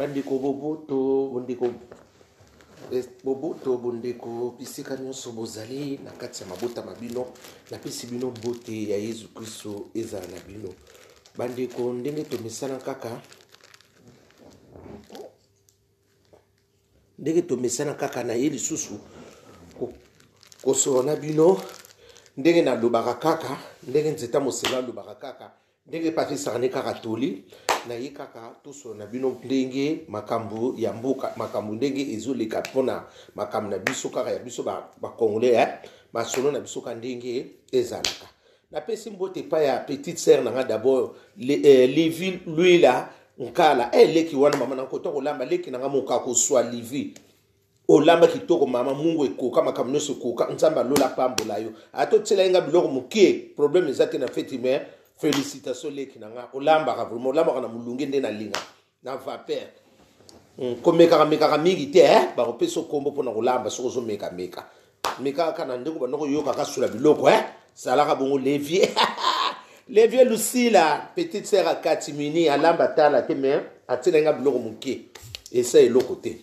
Bandeko boboto, bondeko boboto, bondeko bisika nyonso bozali na kati ya mabota ma bino, napesi bino mbote ya Yezu Kristo ezala na bino. Bandeko, ndenge tomesana kaka ndenge tomesana kaka na ye lisusu kosolola na bino ndenge nalobaka kaka ndenge nzeta mosela alobaka kaka ndenge mpe apesaka nde kaka toli na ye kaka tosolola na bino ndenge makambo ya mboka makambo ndenge ezoleka mpona makambo na biso kaka ya biso bacongolais ba eh? masolo na biso ka ndenge ezalaka napesi mbote epai ya petite sœur na nga d'abord eh, livi luila nkala eh, leki wana mama na nkota kolamba leki na nga mokakoswa livi olamba kitoko mama mungu ekoka makambo nyonso ekoka nzambe alola apambola yo ata otiela ye nga biloko moke problème eza te na feti mais félicitation leki na nga olambaka vraiment olambaka na molunge nde nalinga na vapeur komekaka mekaka mingi te eh? bakopesa okombo mpona kolamba soki ozomekameka mekaka kaka na ndenge banda koyoka kasula biloko eh? salaka bongo levier levier lusila petite sœur akati mini alamba tala te mais atiela nga biloko moke esa eloko te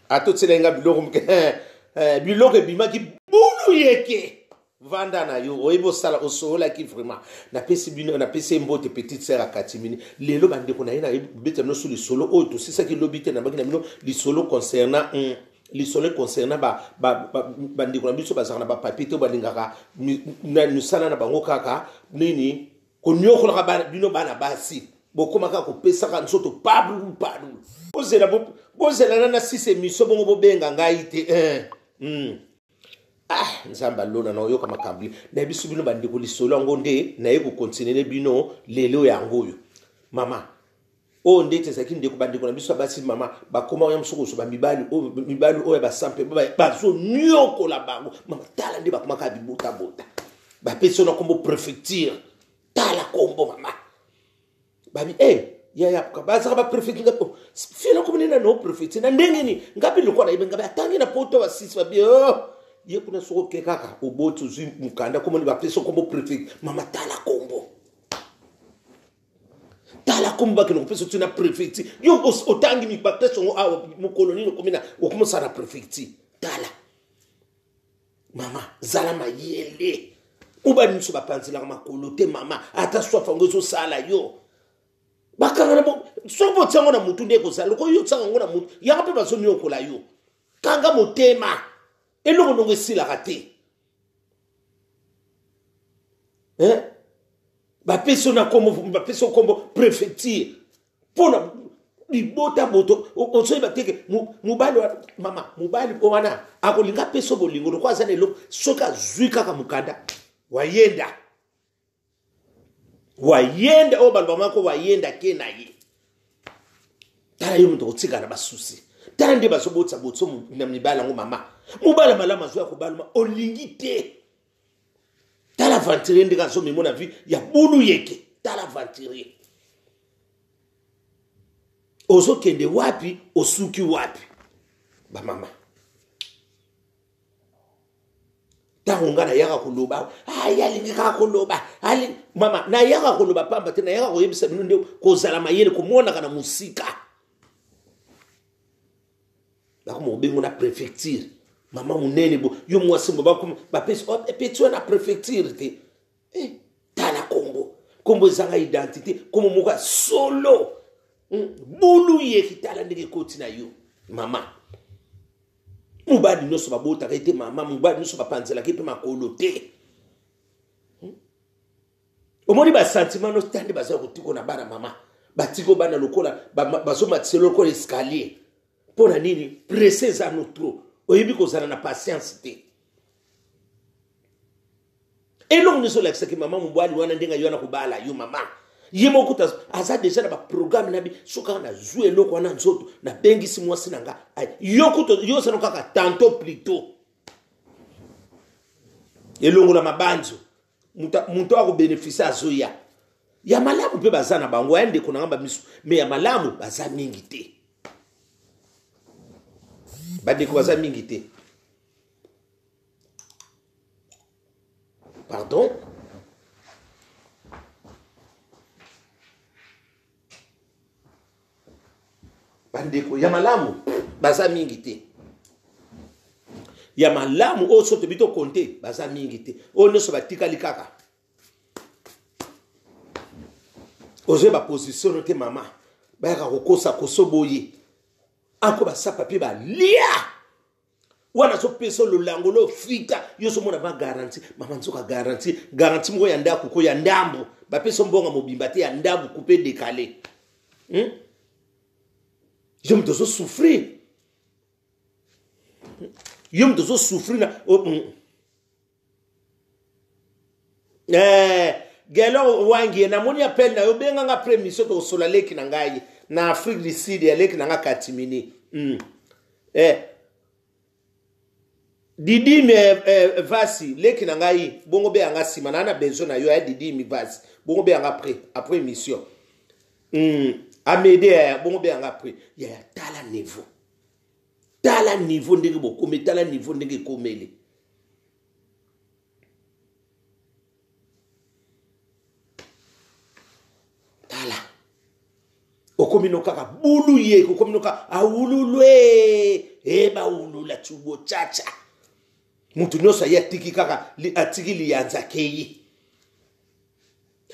atotiela nga biloko moke eh, biloko ebimaki bulu yeke vanda na yo oyebi osala osololaki vraiment napesi bino napesi ye mbote petite sœur akatimini lelo bandeko na ye nabeta bino so lisolo oyo tosisaki lobi te nabaki na bino lisolo concernant lisolo concernant bandeko na biso bazalaka na bapapier te balingaka misala na bango kaka nini konyokolaka bana bino bana basi bokomaka kopesaka nzoto pabulu pabulu bozela bozela na na sisa emission bongo bobenga ngai te eh. Ah, nzambe alona na oyoka makambo na biso bino bandeko lisolo yango nde naye kokontinue bino lelo yango oyo mama oyo ndeti ezalaki ndeko bandeko na biso ya basi mama bakoma oya mosusu kozwa bamibali oyo mibali oyo ya basampe bazoniokola bango mama tala nde bakomaka bibotabota bapesi yo na nkombo prefecture tala nkombo mama babi e eh, yaya bazaka baprefecture nga oh, fila komi nde na prefecture na ndenge nini nga mpe lokola nayebi nga atangi na poto basisi babi oh, ye kuna soki oke kaka oboti ozwi mokanda komoni bapesi nkombo prefecture mama tala nkombo tala kombo bakende kopesa oti na prefecture yo otangi bapesa yango awa mokolo nini okomi na okomosala na prefecture tala mama zala mayele mobali nyonso bapanzelaka makolo te mama ata swafa yango ezosala yo bakanga na soki botia yango na motu nde ekozala lokola yo otiaka yango na motu yango mpe bazoniokola yo kanga motema eloko ndongo esilaka te eh? Bapesi yo na kombo, bapesi yo kombo prefecture mpona libota boto ozoyeba te ke mobali mama mobali wana akolinga apesa bolingo lokola aza na eloko soki azwi kaka mokanda wayenda wayenda oyo baloba mako wayenda ke na ye tala yo moto okotika na basusi tala nde bazobotisa botisa na mibali yango mama mobali malamu azwi ya kobaluma olingi te tala aventurier ndenge azomemo na vie ya bulu yeke tala aventurier ozokende wapi osuki wapi bamama ntango ngai nayaka koloba ay alingi kaka koloba ali mama nayaka koloba pamba te nayaka koyebisa bino nde kozala mayele komonaka na mosika bakoma kobengo na prefecture mama monene bo yo mwasi mbo bakoma bapesi oh, epeti wana prefecture te eh, tala kombo kombo ezanga identité kombo moko ya solo bulu yeki tala ndenge ekoti na yo mama mobali nyonso babotaka ete mama mobali nyonso bapanzelaka ye mpe makolo te Omoni ba sentiment no tande baza kotiko na bana mama batiko bana lokola bazomatisa lokola escalier mpo na nini presse eza no trop oyebi kozala na patience te eloko nyonso olakisaki mama mobali wana ndenge ayo wana kobala yo mama ye moko kuta aza deja na baprograme na bi soki kaka nazwi eloko wana nzoto nabengisi mwasi na nga yo kuta yo ozana kaka tantot plutot elongola mabanzo moto akobenefisie azoya ya malamu mpe baza na bango ya ndeko na nga bamisu me ya malamu baza mingi te bandeko baza mingi te pardon Bandeko ya malamu baza mingi te. Ya malamu oyo so tobi tokonte baza mingi te. Oyo nyonso batikali kaka. Ozoyeba position no te mama. Bayaka kokosa koso boye. Ako ba papier ba lia. Wana azopesa lolango lo fita yo ozomona ba garantie mama nzoka garantie garantie moko ya ndako ko ya ndambo bapesa mbongo mobimba te ya ndambo coupe décalé Yo moto ozosouffrir, yo moto ozosouffrir na oh, Gelo Wangi, namoni appel na yo, benganga après mission tokosola leki na ngai na Afrique du Sud ya leki na nga Katimini. Didimi Vasi leki na ngai, bongo benganga nsima na na besoin na yo ya Didimi Vasi, bongo benganga après après mission. Amede bongo benganga après ya tala niveau. Tala niveau ndenge bokomi, tala niveau ndenge ekomeli. Tala okomi no kaka bulu ye, okomi no kaka awululwe e baulula tubo chacha. Mutu nyonso aye atiki kaka atiki liyanza kei.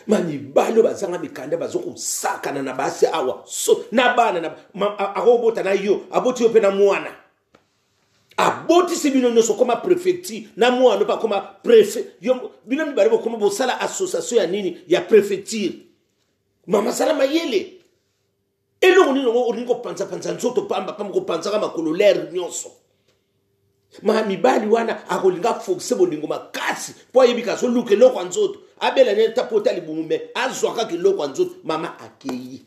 Ma mibali oyo bazanga mikanda bazokosakana na basi awa so na bana na akobota na yo, aboti yo mpe na mwana. Abotisi bino nyonso koma préfecture na mwana mpe akoma préfet. Yo bino mibale bokoma bosala association ya nini ya préfecture. Mama sala mayele. Eloko nini yango olingi kopanza-panza nzoto pamba pamba kopanzaka makolo lere nyonso. Ma mibali wana akolinga forcer bolingo makasi po ayebi ka azoluka eloko ya nzoto. Abela nene ta pota libumu me azwa kaka eloko ya nzoto. Mama akei.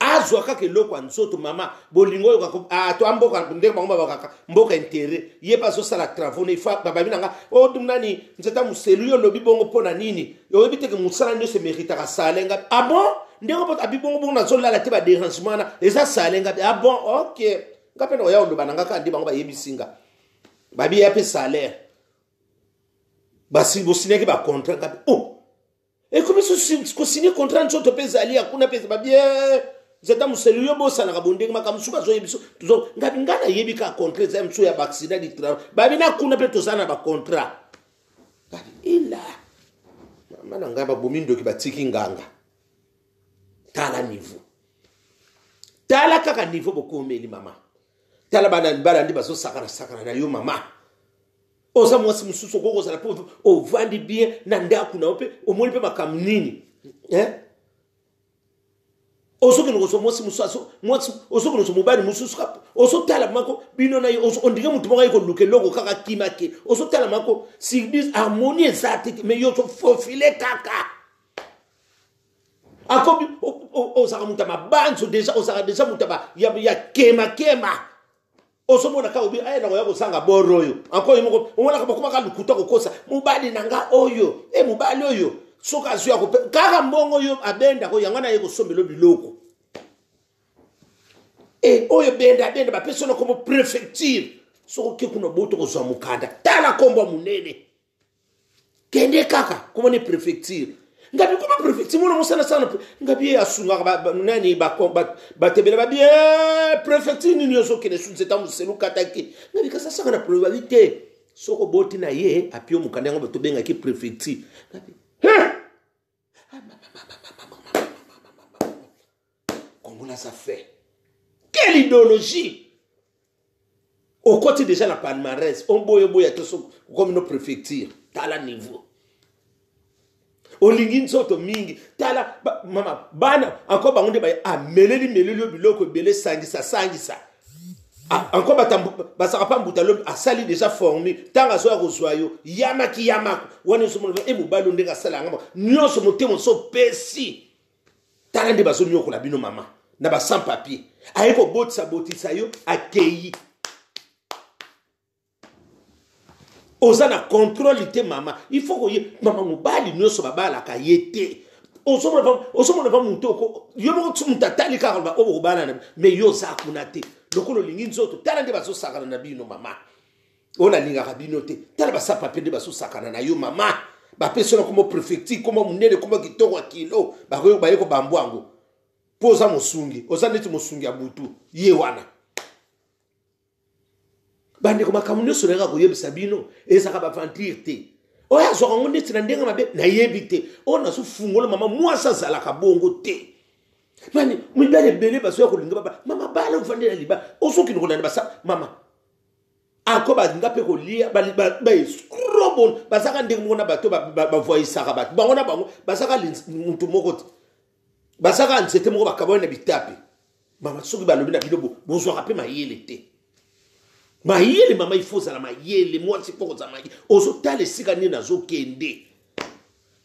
Azwa kaka eloko ya nzoto mama bolingo oyo kako, ah, to amboka ndenge bango babakaka mboka intérêt ye pa azosala travaux ne fa bababi nanga o oh, nani nzeta muselu yo lobi bongo pona nini oyebi te ke mosala nyonso emeritaka sale nga ah bon ndenge po abi bongo bongo nazolala te ba dérangement na eza sale nga ah bon ok nga pe na oya oloba na nga kaka nde bango bayebisi nga babi ya pe salaire basi bosignaki ba contrat nga oh ekomi kosigne contrat nzoto mpe ezali ya kuna mpe babie nzeta moselu yo bosalaka bondenge makambo mosusu bazoyebi biso ngabi ngai nayebi kaka contrat eza mosusu ya baaccident du travail babi na kuna mpe toza na bacontrat ngabi ila mama na ngai babomi ndoki batiki nganga tala niveau tala kaka niveau bokomeli mama tala bana bana ndi bazosakana sakana na yo mama oza mwasi mosusu okoki kozala mpo ovandi bien na ndako na yo mpe omoni mpe makambo nini eh? Ozokende kozwa mwasi mosusu, mwasi ozokende kozwa mobali mosusu kaka ozotala mako bino na ye ondike motu moko aye koluka eloko kaka kima ke ozotala mako surprise harmonie eza te mais yo ozofofile kaka akomi ozalaka moto ya mabanzo deja ozalaka deja moto ya kemakema ozomona kaka obi aye nakoya kozanga boro oyo encore ye moko omonaka bakomaka lokuta kokosa mobali na nga oyo e mobali oyo soki azwi akope kaka mbongo oyo abendako yango wana aye kosombela biloko e oyo benda abenda bapesi yo na kombo préfecture soki oke kuna boto kozwa mokanda tala kombo ya monene kende kaka komona préfecture ngabi koma préfecture mona mosala sana ngabi ye asungaka nani batebele babi préfecture nini ozokende su nzeta moselu kataki ngabi kasi asaka na préfecture babi te soki oboti na ye apio mokanda yango tobengaki préfecture ngabi Congolais ça fait quelle idéologie okoti déjà na palmarès oboyo boya te soki okomi no préfecture tala niveau olingi nzoto mingi tala ba, mama bana encore bango nde baye ameleli meleli yo biloko ebele sangisa sangisa encore basaka pa mbuta lobi asali déjà formule ntango azoya kozwa yo yamaki yamako wana ezomona e mobali oyo ndenge asala yango nyonso motema oso opesi tala nde bazonyokola bino mama na ba sans papier aye kobotisa botisa yo akei oza na contrôle te mama il faut koye mama mobali nyonso babalaka ye te ozomona va moto oko yo moko ti moto atali kaka loba oyo bokobala na mais yo oza kuna te lokola olingi nzoto tala nde bazosakana na bino mama oyo nalingaka bino te tala basapa mpe nde bazosakana na yo mama bapesi yo na kombo préfecture kombo monene kombo kitoko ya kilo baye kobambwa yango. Mpo oza mosungi, oza neti mosungi ya butu, ye wana. Bandeko, makambo nyonso nayaka koyebisa bino ezalaka baventure te. Oyo azwaka yango neti na ndenge mabe, nayebi te. Oyo nazofungola mama, mwasi azalaka bongo te. Mani, mibali ebele bazoya kolinga baba. Mama, bala ofandi na libala. Ozokende kolanda basa, mama. Ako balinga mpe kolia, ba escroc bon, bazaka ndenge moko na bato bavoyisaka bato. Bango na bango, bazaka mutu moko te. Bazaka nzete moko bakabwani na bitape. Mama, soki balobi na bino bozwaka mpe mayele te. Mayele mama, il faut ozala mayele, mwasi faut kozala mayele. Ozotala esika nini nazokende.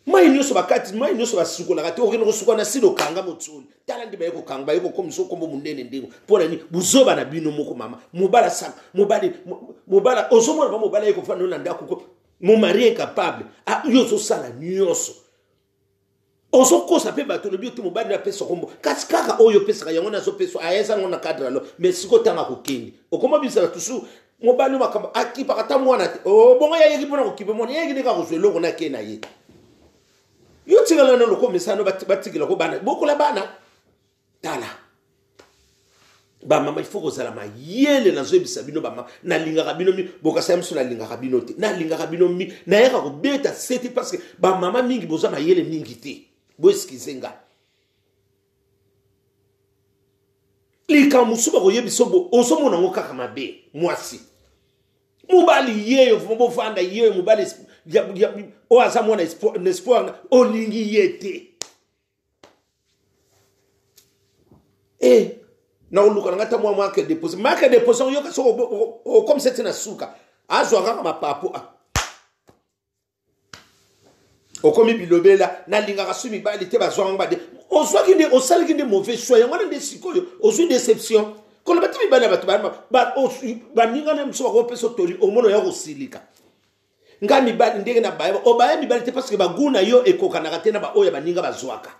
Mai nyonso bakati, mai nyonso basukolaka te, okende kosukola na sida okanga motsoli. Tala nde baye kokanga, baye kokomisa okombo monene ndenge. Mpo na nini? Buzoba na bino moko mama. Mobala saka, mobali, mobala, ozomona ba mobala ye kofanda na ndako ko. Mon mari incapable. Ah, yo ozosala nyonso. Ozokosa mpe bato, olobi ete mobali na apesa kombo. Kasi kaka oyo opesaka yango nazopesa, ayeza yango na cadre alo. Mais sikoyo ntango akokende, okoma bisa bato su mobali makambo akipaka ata mwana te. Oh, bongo ye ayeki mpona kokipa mwana, ye ayeki nde kaka kozwa eloko na ake na ye. Yo tikala na loko mesano batikela ko bana, bokola bana. Tala. Ba mama, il faut kozala mayele, nazoyebisa bino ba mama, nalingaka bino mi, bokasa ya miso nalingaka bino te. Nalingaka bino mi, nayaka kobeta sete parce que ba mama mingi boza mayele mingi te. Bo excuse nga. Likambo mosusu bakoyebisa bo, ozomona yango kaka mabe, mwasi. Mobali yeyo, vraiment bovanda yeyo, mobali oyo aza mwana espoir, olingi ye te. Nakoluka na ngai ata mwa marque déposé. Marque déposé, oyoka soki okomisa ti na suka. Azwa kaka mapapu, ah. Okomi bilobela, nalingaka su mibali te, bazwaka ngo bade. Ozwaki nde, osalaki nde mauvais choix, yango wana nde sikoyo ozwi déception. Koloba te mibali ya bato baninga na mosusu bakopesa toli, omona oya kosilika. Nga mibali ndenge na baya, obaya mibali te parce que ba goût na yo ekokanaka te na ba oyo baninga bazwaka.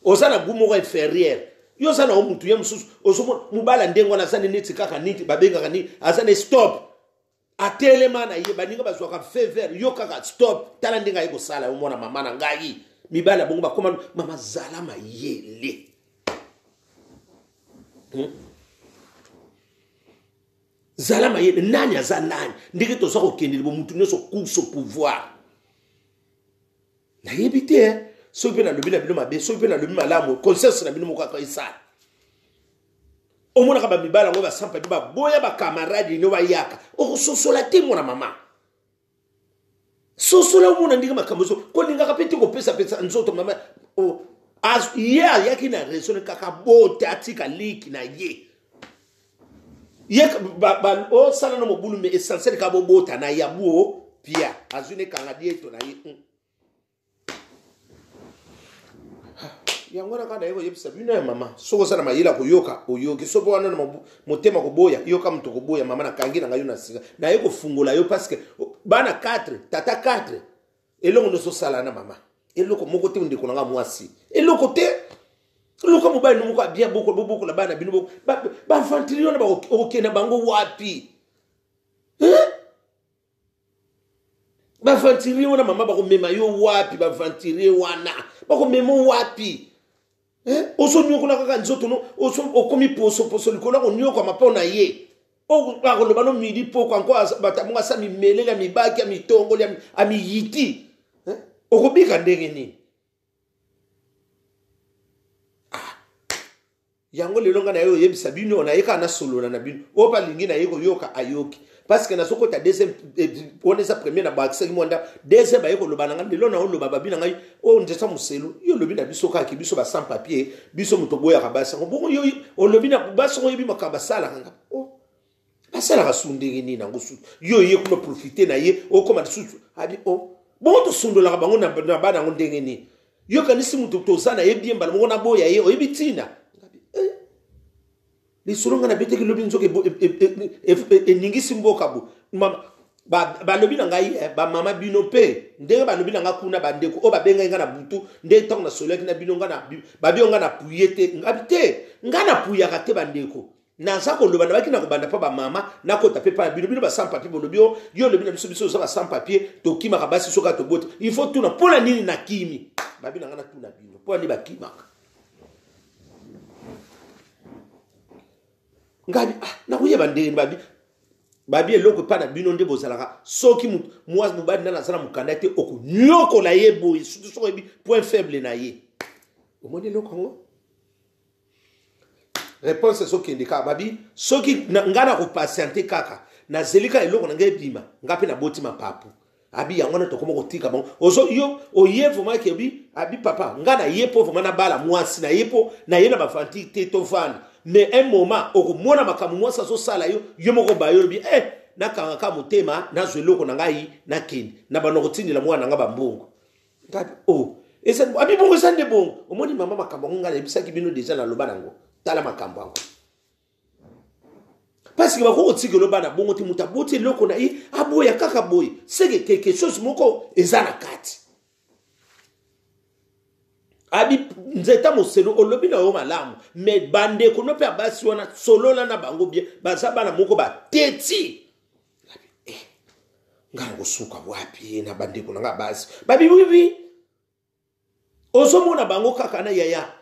Oza na goût moko inférieur. Yo oza na yo mutu ya mosusu, ozomona mobali ya ndenge wana aza neti kaka nini babengaka nini, aza na stop. Atelema na ye, baninga bazwaka feu vert, yo kaka stop. Tala ndenge aye kosala yo mwana mama na ngai. Mibali ya bongo bakoma mama, zala mayele. Zala mayele, nani aza nani? Ndenge toza kokende bo mutu nyonso course au pouvoir. Nayebi te, hein? Soki mpe nalobi na bino mabe, soki mpe nalobi malamu, conscience na bino moko kaka esala. Omonaka ba mibali yango ba sans papier, baboya ba camarade no bayaka. Okososola te mwana mama. Sosola omona ndenge makambo ezo kolingaka mpe te kopesa pesa nzoto mama. Oh, ye ayaki na raison kaka bote atika liki na ye. Ye ba, osala na mobulu mais essentiel ka bobota na ya buo pia azwi ne kanga dieto na ye. Yango wana kaka naye koyebisa bino ya mama, soki oza na mayele ya koyoka oyoki, soki wana na motema koboya yoka moto koboya. Mama nakangi na ngai yo na singa, naye kofungola yo parce que bana 4 tata 4 eloko nyonso osala na mama, eloko moko te ndeko na nga mwasi, eloko te. Luka mobali no moko abia boko bobokola bana bino boko ba aventurier wana bakokende bango wapi? Hein? Ba aventurier wana mama bakomema yo wapi? Ba aventurier wana bakomema wapi? Hein? Ozonyokola kaka nzoto no, okomi poso poso likolo ya konyokwama mpo na ye. Oyo akoloba no midi poko encore bato yango asa mimeleli ya mibaki ya mitongoli ya miyiti. Hein? Okobika ndenge nini? Yango lelo nga na ye oyebisa bino, na ye kaka nasolola na bino. Oyo balingi na ye koyoka ayoki. Parce que nazokota deuxième, wana eza premier na bakisaki mwa ndako. Deuxième baye koloba na nga, lelo na oloba babi na ngai, oyo nzesa moselu, yo olobi na biso kaka biso ba sans papier, biso moto boyaka basi yango. Bongo yo olobi na basi yango oyebi makambo basalaka nga. Oh, basalaka su ndenge nini yango susu? Yo ye kuna profiter na ye, okoma lisusu. Abi, oh, bongo tosundolaka bango na bana yango ndenge nini? Yo kanisi moto toza na ye bien mbala moko na boya ye, oyebi ntina? Lisolo nga nabetaki lobi nzoka eningisi mboka bo. Mama, balobi na ngai, ba mama bino mpe, ndenge balobi na ngai kuna bandeko oyo babengaki ngai na butu, nde ntango nasololaki na bino, ngai na babi oyo ngai napuye te, ngabi te, ngai napuyaka te bandeko. Naza koloba, nabaki na kobanda mpa ba mama, nakota mpe mpa ya bino, bino ba sans papier, bolobi oyo, yo olobi na biso, biso oza ba sans papier, tokimaka basi soki atoboti. Il faut tuna, mpo na nini nakimi? Babi na ngai natuna bino, mpo na nini bakimaka? Ngai ah, nakoyeba ndenge babi babi eloko epai na bino nde bozalaka soki mwasi mobali nani aza na mokanda te okonyokola ye boye surtout soki oyebi point faible na ye. Omoni eloko yango réponse ezokende kaka babi soki ngai nakopatiente kaka nazeli kaka eloko na ngai ebima ngai mpe naboti mapapu abi yango wana tokoma kotika bango ozo yo oye vraiment ke bi abi papa nga na ye po vraiment nabala mwasi na ye po na ye na bavanti te tovanda mais un moment okomona makambo mwasi azosala yo yo moko bayo olobi eh nakanga kaka motema nazwa eloko na ngai nakende na banda kotindela mwana na ngai bambongo ngai oh eza abi bongo eza nde bongo omoni mama makambo yango ngai nayebisaki bino deja naloba nango tala makambo yango parce que bakoki kotikela bana bongo te moto aboti eloko na ye aboya kaka boye seke quelque chose moko eza na kati abi nzeta moselo olobi na yo malamu me bandeko no mpe ya basi wana solola na bango bien baza bana moko bateti eh, ngai nakosuka wapi na bandeko na ngai basi babi wiwi ozomona bango kaka na yaya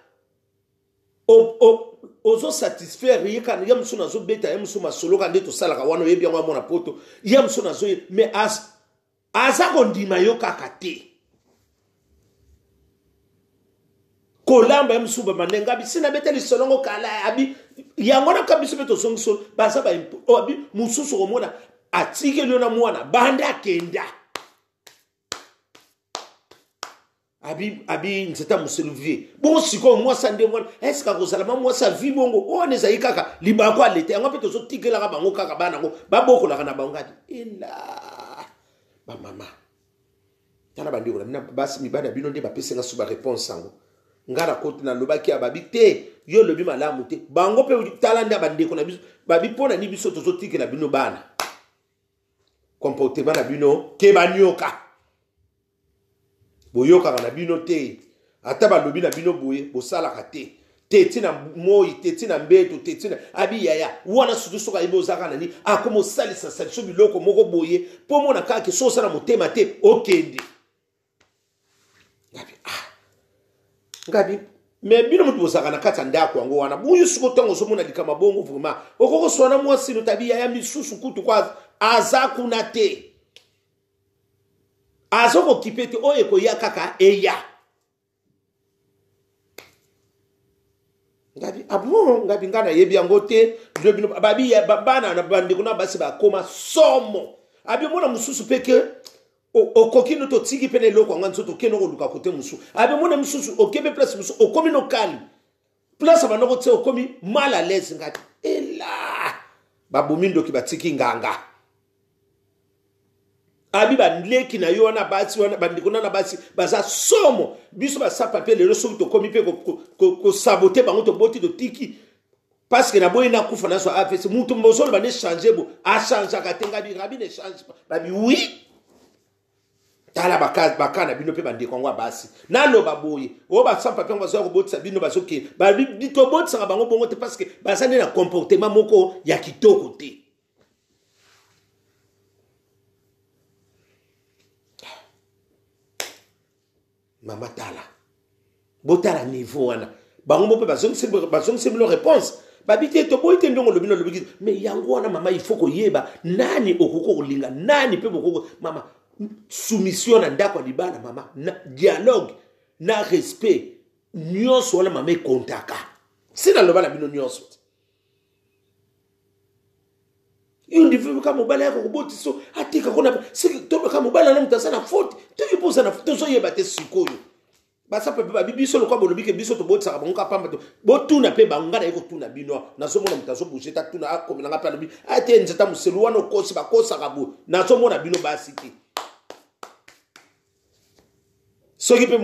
ozosatisfaire ye kaka ye mosusu nazobeta ye mosusu masolo kaka nde tosalaka wana oyebi yango amona poto ye mosusu nazoye mais aza kondima yo kaka te kolamba ye mosusu bamande nga bisi nabeta lisolo ngo kala abi yango naka biso mpe tozongi solo baza ba abi mosusu komona atikeli yo na mwana banda akenda abi abi nzeta moselu vie bongo sikoyo mwasi nde mwana eske akozala ma mwasi avi bongo oyo wana ezali kaka libako aleta yango mpe tozotikelaka bango kaka bana yango babokolaka na bango adi ela bamama tala bandeko na bino basi mibali na bino nde bapesi nga so bareponse yango nga nakoti nalobaki ya babi te yo olobi malamu te bango mpe tala nde bandeko na biso babi mpo na nini biso tozotikela bino bana comportement na bino ke banyoka boyokaka na bino te ata balobi na bino boye bosalaka te teti na moi teti na mbeto teti na abi yaya wana sutu soki ayebi ozaka na nini akoma osalisa saliso biloko moko boye mpo omona kaka ke so osala motema te okende ngabi ah ngabi me bino moto bozalaka na kati ya ndako yango wana buyu siko ntango ozomona likama bongo vraiment okoki koswana mwasi no tabi yaya misusu kutu ko aza kuna te aza kokipe te oyo ekoya kaka eya ngabi abon ah ngabi ngai nayebi yango te bino bino babi bana na bandeko na basi bakoma somo abi omona mosusu mpe ke okoki no totiki mpe na eloko yango nzoto okende koluka kote mosusu abi omona mosusu oke mpe place mosusu okomi no calme place abanda kotia okomi mal à l'aise ngati ela babomi ndoki batiki nganga abi baleki na yo wana basi wana bandeko na na basi baza somo biso basapa mpe lelo soki tokomi mpe kosabote bango toboti totiki parce que naboyi nakufa nazwa avc moto bozoloba ne change bo achangeaka te ngabi rabi ne change pas babi oui tala baka baka na bino mpe bandeko yango ya basi naloba boye oyo basampa mpe yango bazoya kobotisa bino bazokende tobotisaka bango bongo te parce que baza nde na comportement moko ya kitoko te Mama tala. Botala niveau wana. Bango mpe bazongisi bino réponse. Babi te toboyi te ndongo lobi lobi mais yango wana mama il faut koyeba nani okoki kolinga nani mpe bokoki mama soumission na ndako ya libala mama na dialogue na respect nyonso wana mama ekontaka si naloba na bino nyonso yo ndivi ka mobali ayaka kobotisa atika kona soki tobaka mobali wana moto aza na faute toki mpo oza na tozoyeba te sikoyo baza mpe babi biso lokola bolobi ke biso tobotisaka bango kaka pamba to botuna mpe bango ngai naye kotuna bino nazomona moto azobouge te atuna akomela ngai mpe alobi ate nzeta moselu wana okosi bakosaka boye nazomona bino basi te soki mpe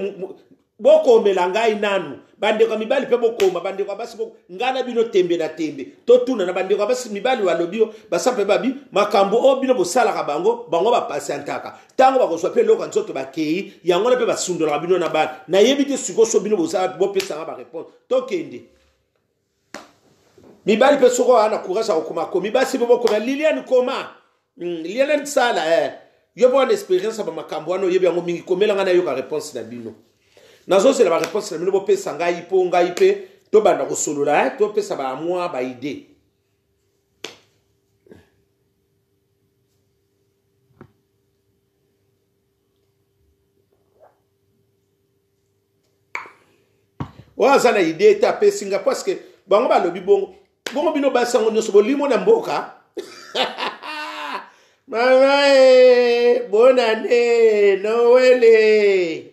bokomela ngai nanu bandeko ya mibali mpe bokoma bandeko ya basi ngai na bino tembe na tembe totuna na bandeko ya basi mibali balobi yo basa mpe babi makambo oyo bino bosalaka bango bango bapasiantaka ntango bakozwa mpe eloko ya nzoto bakei yango wana mpe basundolaka bino na bana nayebi te sikoyo so bino bosala bopesanga bareponse tokende mibali mpe soko wana courage akokoma komi basi mpe bokoma liliane koma liliane sala eh. yo mpo wana experience ya bamakambo wana oyebi yango mingi komela ngai nayoka réponse na bino nazozela baréponse na bino bopesa ngai mpo ngai mpe tobanda kosolola eh? topesa bamwa baide. Oyo aza na idee te apesi nga parce que bango balobi bongo. Bongo bino basi yango nyonso bolimo na mboka. Mama e, bonne année, Noël.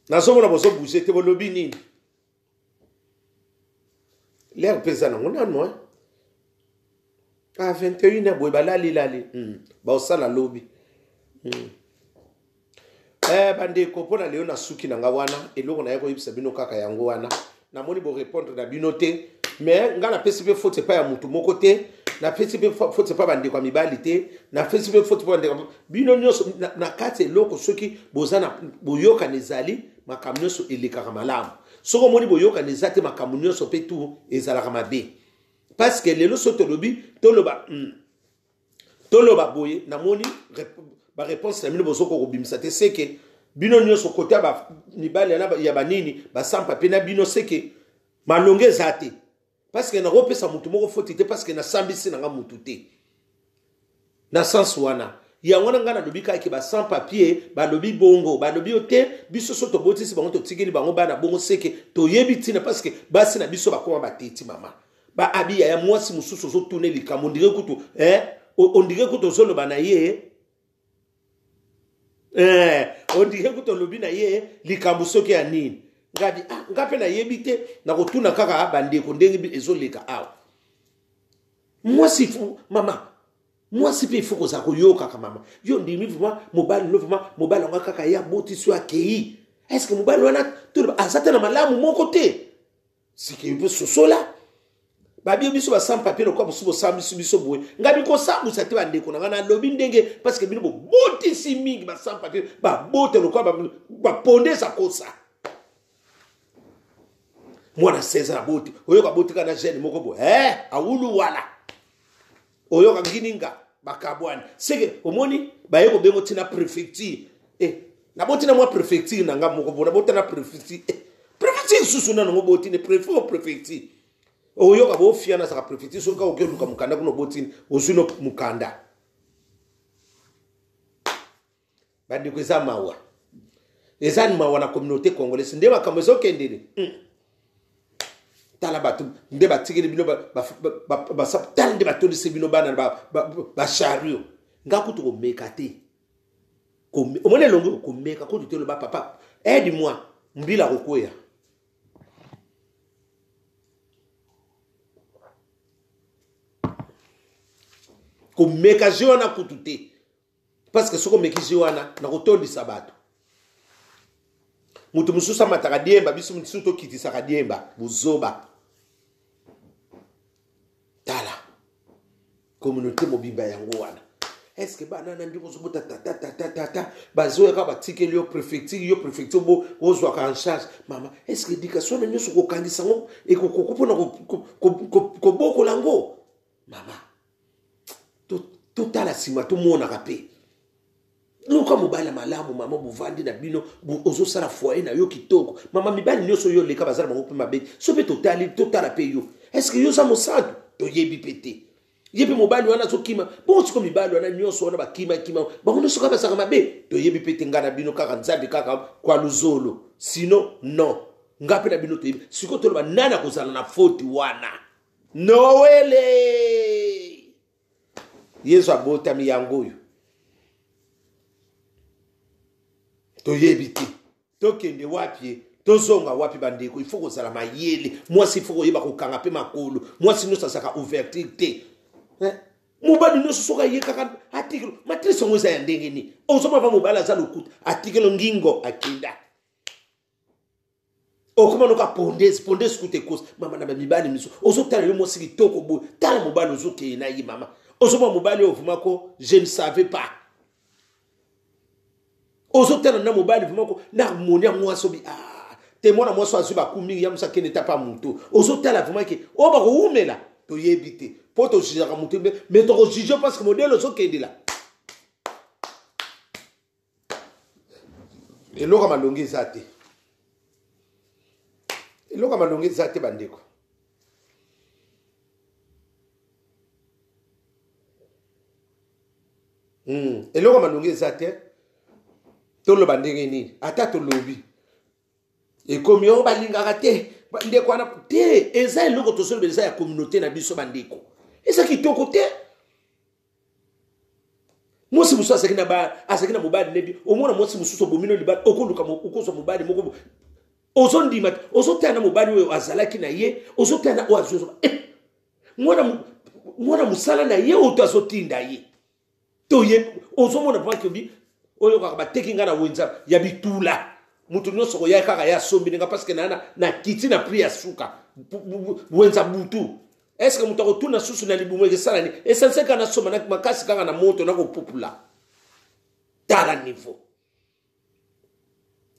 Nazomona bozo bouger te bolobi nini? L'heure mpe eza nango nano hein? Ah, 21 heures boye balalilali baosala lobi. Bandeko, mpo na lelo nasuki na nga wana. Eloko naye koyebisa bino kaka yango wana. Namoni borépondre na bino te, mais nga napesi mpe faute epai ya motu moko te, napesi mpe faute epai bandeko ya mibali te, napesi mpe faute epai bandeko bino nyonso na kati. Eloko soki boza na boyokani, ezali makambo nyonso elekaka malamu. Soki omoni boyokani eza te, makambo nyonso mpe tu ezalaka mabe, parce que lelo so tolobi, toloba toloba boye, namoni baréponse na bino bozokoka kobimisa te. Seke bino nyonso kote ya mibali ya banini basampa mpe na bino, seke malonge eza te, parce que nakopesa motu moko foti te, parce que nasambisi nanga motu te na sens wana. Yango wana ngai nalobi kaka ke basans papier balobi bongo, balobi yo te. Biso so tobotisi bango, totikeli bango bana bongo, seke toyebi ntina, parce que basi na biso bakoma bateti. Mama baabi yaya mwasi mosusu ozotuna likambo, ondire kutu eh? Ondire kutu ozoloba na ye ondire kutu olobi na ye likambo soki ya nini. Ngabi ah, nga mpe nayebi te, nakotuna kaka bandeko ndenge ezoleka awa. Mwasi fu mama mwasi mpe ifo kozala koyokaka. Mama, yo ndimi vraiment mobali no, vraiment mobali yango kaka ye abotisi yo akei. Est-ce mobali wana toloba aza te na malamu moko te? Sike mpe sosola babie biso basans papier lokola mosusu bosambisi biso boye. Ngai bikosambwisa te, bandeko na ngai. Nalobi ndenge parce que bino bobotisi mingi, basans papier babota lokola baponde eza kosa. Mwana 16 ans aboti, oyoka abotika na jeune moko boye eh, awulu wala, oyoka ngininga bakabwani. Seke omoni baye kobengo ntina préfecture eh, naboti na mwa préfecture na nga moko bo nabota na préfecture eh, préfecture lisusu nano ngo botini préfet o préfecture. Oyoka bofia nazaka préfecture. Soki kaka okeluka mokanda kuna, obotini, ozwi no mokanda. Bandeko, eza mawa, eza mawa na communauté congolaise nde makambo ezokendele. Tala bato nde batikeli bino, tala nde batondisi bino bana bachariot. Nga kutu komeka te. Omoni elongi, komeka kutu te. Loba papa, aide moi, mbila kokweya. Komeka je wana kutu te, parce que soki omeki je wana, nakotondisa bato. Moto mosusu amataka diemba, biso mosusu tokitisaka diemba. Buzoba. Tala communauté mobimba yango wana. Est-ce bana na ndenge ozobota tata tata tata, bazoyaka, batikeli yo préfecture, yo préfecture bo ozwaka en charge mama? Est-ce éducation na nyonso kokangisa yango ekokoko mpona kobokola yango? Mama, totala nsima, tomonaka mpe. Luka mobali ya malamu, mama. Bovandi na bino, ozosala foyer na yo kitoko. Mama, mibali nyonso oyo oleka baza na bango mpe mabe. So mpe totali, totala mpe yo, est-ce yo oza mosantu? Toyebi mpe te. Ye mpe mobali wana azokima bongo. Siko mibali wana nyonso wana bakimakima bango nyonso kaka bazalaka mabe? Toyebi mpe te. Ngai na bino kaka Nzambe kaka kwa luzolo, sinon non, nga mpe na bino toyebi. Sikoyo toloba nani akozala na faute wana? Noele, Yesu abotami yango oyo, toyebi te tokende wapi ye, tozonga wapi. Bandeko, il faut kozala mayele. Mwasi il faut koyeba kokanga mpe makolo. Mwasi nyonso azalaka ouverture te. Mobali nyonso soki aye kaka atikelo matrice yango eza ya ndenge nini? Ozomava mobali aza lokuta, atikelo ngingo, akenda, okoma noka pondezi pondezi kuta ekosi. Mama, na bamibali miso ozotala yo mwasi kitoko boye, tala mobali ozokeye na ye. Mama, ozomona mobali oyo vraiment ko je ne savais pas. Ozotala na mobali vraiment ko na harmonie ya mwasi obi ah, te mwana mwasi azwi baku mingi ya mosi akende tapa moto. Ozotala vraiment ke oyo bakowumela, toyebi te mpo tojugeaka moto, mais tokojuge parce que modele ozokendela. Eloko ya malongi eza te, eloko ya malongi eza te, bandeko. Eloko ya malongi eza te. Toloba ndenge nini? Ata tolobi. Ekomi oyo balingaka te ndeko wana te. Eza eloko tosolobela, eza ya communauté na biso bandeko, eza kitoko te. Mwasi mosusu azalaki na ba azalaki na mobali nebi, omona mwasi mosusu obomi no libala, okoluka okozwa mobali moko ozondima te, ozotala na mobali oyo azalaki na ye, ozotala na oyo azwi eh, mwana mwana mosala na ye oyo to azotinda ye to ye, ozomona vraimen obi oyo kaka bateki ngai na wenza ya bitula, moto nyonso koya kaka ye asombi nga parce que na na kiti na prix ya suka wenza butu. Est ce que moto akotuna susu na libumu ekesala nini? Esanse kaka nasomba makasi kaka na moto nakopupula. Tala niveau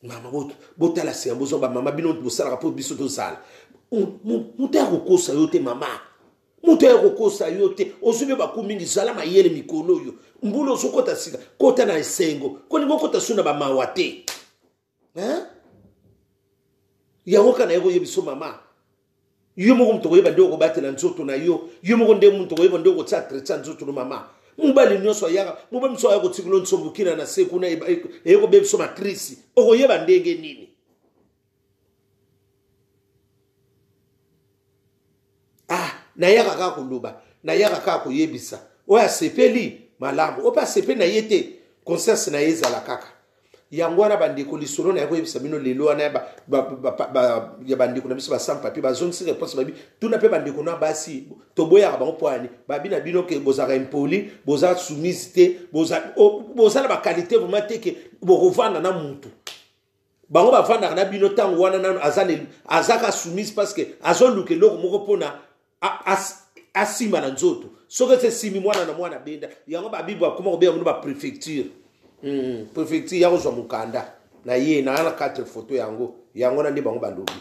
mama, botala sika bozwa bamama bino bosalaka mpo biso tozala. Moto ya kokosa yo te mama, moto ya kokosa yo te. Ozwi mpe baku mingi, zala mayele mikolo oyo mbula ozokota sika, kota na esengo, kolinga okota su na bamawa te. Yango kaka naye koyebiso mama, yo moko moto koyeba nde okobatela nzoto na yo, yo moko nde moto koyeba nde okotia entretien nzoto no mama. Mobali nyonso ayaka, mobali mosusu aya kotikilo nsombokina na se kuna eye kobebiso makrisi, okoyeba ndenge nini? Ah, nayaka kaka koloba, nayaka kaka koyebisa. Oyo asepeli malamu, oyo mpe asepeli na ye te, conscience na ye ezala kaka yango wana. Bandeko, lisolo na ya koyebisa bino lelo wana ya bandeko na biso ba sans papier, bazongisi réponse. Babi tuna mpe bandeko na basi, toboyaka bango mpo ani babi na bino ke bozalaka impoli, boza soumise te, boza na baqualité vraiment te ke bokovanda na mutu. Bango bavandaka na bino ntango wana nano azaka soumise parce que azoluka eloko moko mpona asimba na nzoto. Soki esi esimbi mwana na mwana benda yango, babible bakoma kobenga bino bapréfecture. Préfecture ya kozwa mokanda na ye na na 4 photo yango yango wana nde bango balobi.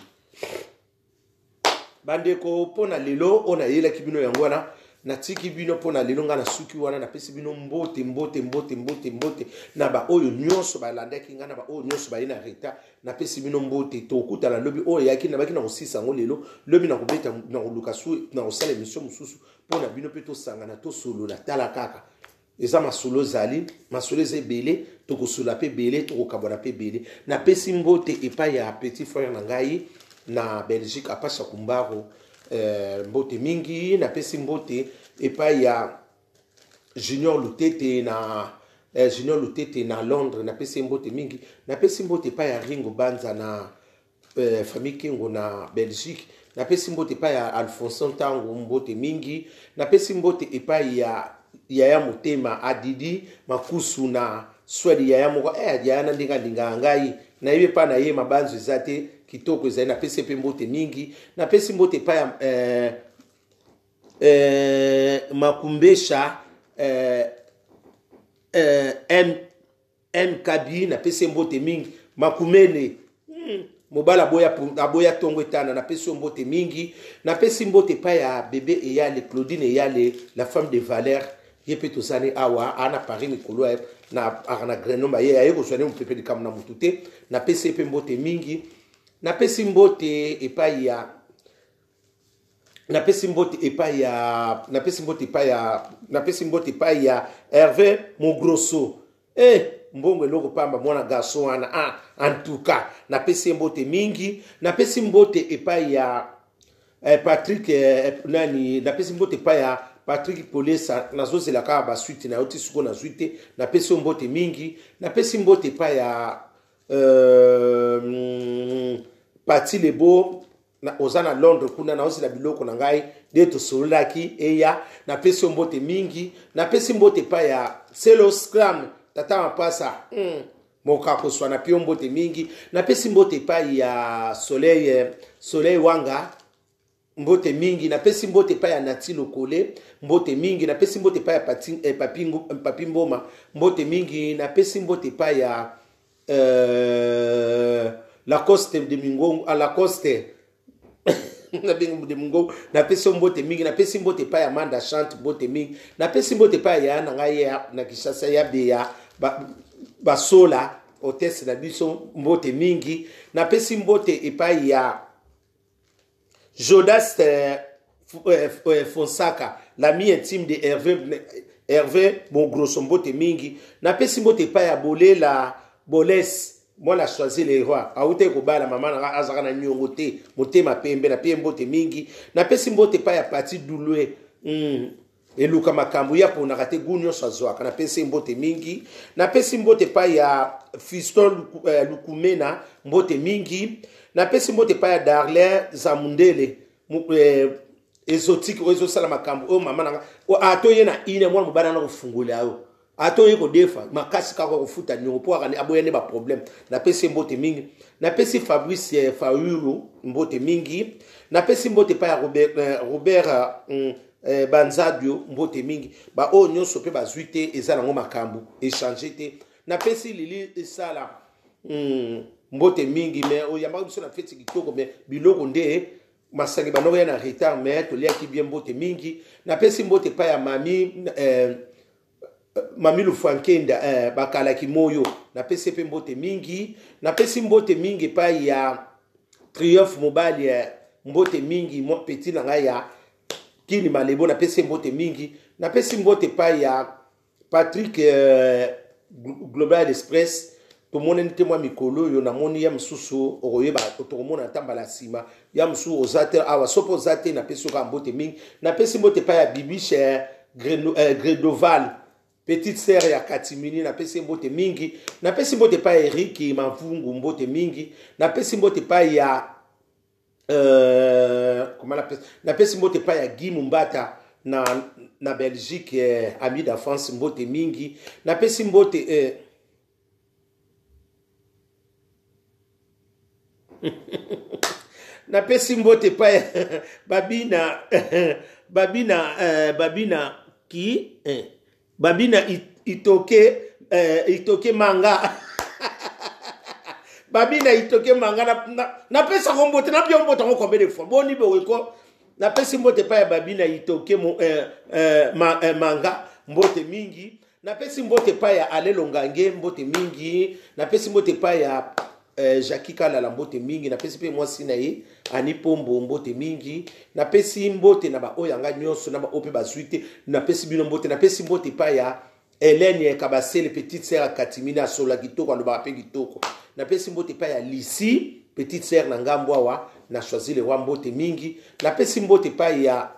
Bandeko, mpo na lelo oyo nayelaki bino yango wana, natiki bino mpo na lelo. Ngai nasuki wana, napesi bino mbote, mbote, mbote, mbote, mbote na baoyo nyonso balandaki ngai, na baoyo nyonso baye na retard, napesi bino mbote. Tokutana lobi. Oyo eyaki nabaki na kosisa yango lelo, lobi nakobeta, nakoluka su na kosala émission mosusu mpo na bino mpe tosangana tosolola. Tala kaka, eza masolo, ezali masolo, eza ebele, tokosola mpe ebele, tokokabwana mpe ebele. Napesi mbote epai ya petit frère na ngai na Belgique, Apasha Kumbaro, mbote mingi. Napesi mbote epai ya Junior Lutete na Junior Lutete na Londres, napesi mbote mingi. Napesi mbote epai ya Ringo Banza na famille Kengo na Belgique. Napesi mbote epai ya Alfonso Ntango, mbote mingi. Napesi mbote epai ya yaya motema Adidi Makusu na Swede, yaya moko yaya na ndenge alingaka ngai, nayebi epai na ye mabanzo eza te, kitoko ezali. Napesi mpe mbote mingi. Napesi mbote epai ya Makumbesha MKB, napesi mbote mingi. Makumene mobali aboya, aboya ntongo etana, napesi yo mbote mingi. Napesi mbote epai ya bebe Eyale, Claudine Eyale, la femme de Valère, ye mpe tozani awa aa na Paris mikolo na aka na Grenoble, ye aye kozwa ne mopepe likambo na motu te. Napesi ye mpe mbote mingi. Napesi mbote epai ya napesi mbote epai ya napesi mbote epai ya napesi mbote epai ya Hervé Mogrosso. Mbongo eloko pamba, mwana garçon wana, ah, en tout cas napesi ye mbote mingi. Napesi mbote epai ya Patrick nani, napesi mbote epai ya Patrick Polesa, nazozela kaka basuite na yo ti sikoyo nazwi te, napesi yo mbote mingi. Napesi mbote epai ya Pati Lebo na, oza na Londres kuna, naozela biloko na ngai nde tosololaki eya, napesi yo mbote mingi. Napesi mbote epai ya Selo Scram, tata mapasa, mokakoswa, napi yo mbote mingi. Napesi mbote epai ya Soleil, Soleil Wanga, mbote mingi. Napesi mbote epai ya Nati Lokole, mbote mingi. Napesi mbote epai ya Papi Mboma, mbote mingi. Napesi mbote epai ya Lacoste de Mingongo, ah, Lacoste nabengi de Mingongo, napesi yo mbote mingi. Napesi mbote epai ya Manda Chante, mbote mingi. Napesi mbote epai ya na ngai na Kinshasa, ya Beya Basola, hôtesse na biso, mbote mingi. Napesi mbote epai ya Jodas Fonsaka, l'ami intime de Hervé, Hervé Bongrosso, mbote mingi. Napesi mbote epai ya Bolela Boles. Mwana choisi le roi awutaki kobala mama na nga, azalaka na niongo te, motema pembe. Napesi mbote mingi, napesi mbote epai ya Pati Dulwe, eluka makambo ye aponaka te, gu nyonso azwaka. Napesi mbote mingi, napesi mbote epai ya Fiston Lukumena, mbote mingi. Napesi mbote epai ya Darlin Zamundele, exotique oyo ezosala makambo oyo. Mama na nga, ata oye na ine, mwana mobali ana kofungola yo, ata oye kodefa makasi kaka kofuta niongo mpo aboya nde baproblème. Napesi mbote mingi, napesi Fabrice Fayulu mbote mingi. Napesi mbote epai ya Robert Banzadio, mbote mingi. Baoyo nyonso mpe bazwi te, eza nango makambo échange te. Napesi Lili Esala mbote mingi. Mais oyambaka biso na feti kitoko, mais biloko nde masangi bandoko ya na retard, mais toliaki bien. Mbote mingi. Napesi mbote epai ya mami Lufankenda, bakalaki moyo, napesi mpe mbote mingi. Napesi mbote mingi epai ya Triomphe Mobali, mbote mingi. Petit na ngai ya Kini Malebo, napesi mbote mingi. Napesi mbote epai ya Patrick Global Express. Tomonani te mwa mikolo oyo, namoni ya mosusu okoyeba, tokomona ata mbala nsima. Ya mosusu oza te awa, soki oza te, napesi oka mbote mingi. Napesi mbote epai ya Bibiche Gredoval, petite sœur ya Katimini, napesi mbote mingi. Napesi mbote epai ya Eriki Mavungu, mbote mingi. Napesi mbote epai ya napesi mbote epai ya Guy Mumbata na Belgique, ami d'enfance, mbote mingi. Napesi mbote napesi mbote epai Babina ki Babina Itoke Manga, Babina Itoke Manga. Napesako mbote, napia mbote yango combien de fois? Boni boye ko? Napesi mbote epai ya Babina Itoke Manga, mbote mingi. Napesi mbote epai ya Alelo Ngange, mbote mingi. Napesi mbote epai ya Jacki Kalala, mbote mingi. Napesi mpe mwasi na ye Ani Pombo mbote mingi. Napesi mbote na baoyo yanga nyonso, na baoyo mpe bazwi te, napesi bino mbote. Napesi mbote epai ya Helene Kabasele, petite sœur ya Katimina, asola kitoko, alobaka mpe kitoko. Napesi mbote epai ya Lisi, petite sœur na ngambo awa na Choisi le Roi, mbote mingi. Napesi mbote epai ya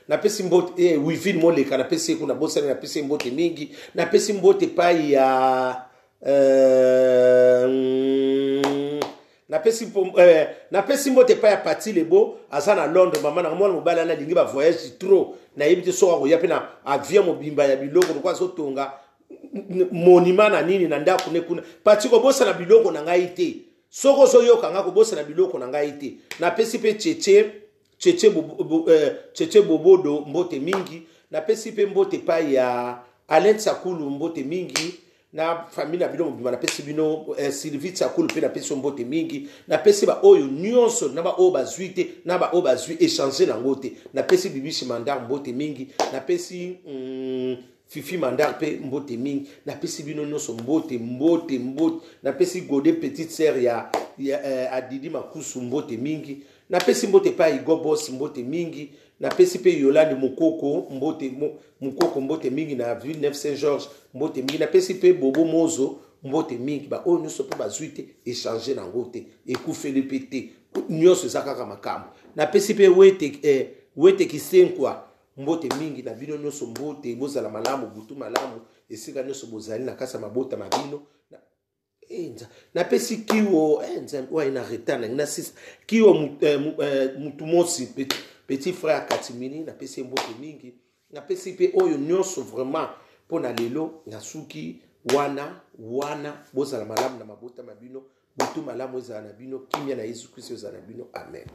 napesi mbote Wivine Moleka, napesi ye kuna, bosani, napesi ye mbote mingi. Napesi mbote epai ya napesi mbote epai ya Pati Lebo, aza na Londres. Mama na mwana mobali ana alingi bavoyage trop, nayebi te soki akoya mpe na avion mobimba ya biloko lokola azotonga monima na nini na ndako ne kuna. Pati, kobosana biloko na ngai te. Soki ozoyoka nga, kobosana biloko na ngai te. Napesi mpe Cheche Bobodo mbote mingi. Napesi mpe mbote epai ya Alain Tsakulu, mbote mingi na famille na bino mobimba. Napesi bino Sylvie Tsakulu mpe napesi yo mbote mingi. Napesi baoyo nyonso, na baoyo bazwi te, na baoyo bazwi, échange nango te. Napesi Bibishi Mandar mbote mingi. Napesi Fifi Mandar mpe mbote mingi. Napesi bino nyonso mbote, mbote, mbote. Napesi Gode, petite sœur ya Adidi Makusu, mbote mingi. Napesi mbote epai ya Igo Bos, mbote mingi. Napesi mpe Yolande Mokoko mbote, Mokoko mbote mingi na Villeneuve Saint Georges, mbote mingi. Napesi mpe Bobo Mozo mbote mingi. Baoyo nyonso mpe bazwi te, échange nango te, ekufeli mpe te, nyonso eza kaka makambo. Napesi mpe Wete Kisenkwa mbote mingi. Na bino nyonso mbote, bozala malamu, butu malamu esika nyonso bozali na kati ya mabota ma bino. Napesi Kiwo, Nzambe oyo na retard nangi na sisa Kiwo, mutu mosi, petit frère Katimini, napesi ye mbote mingi. Napesi mpe oyo nyonso vraiment. Mpo na lelo nasuki wana wana. Bozala malamu na mabota ma bino, butu malamu ezala na bino, kimia na Yesu Kristo ezala na bino, amen.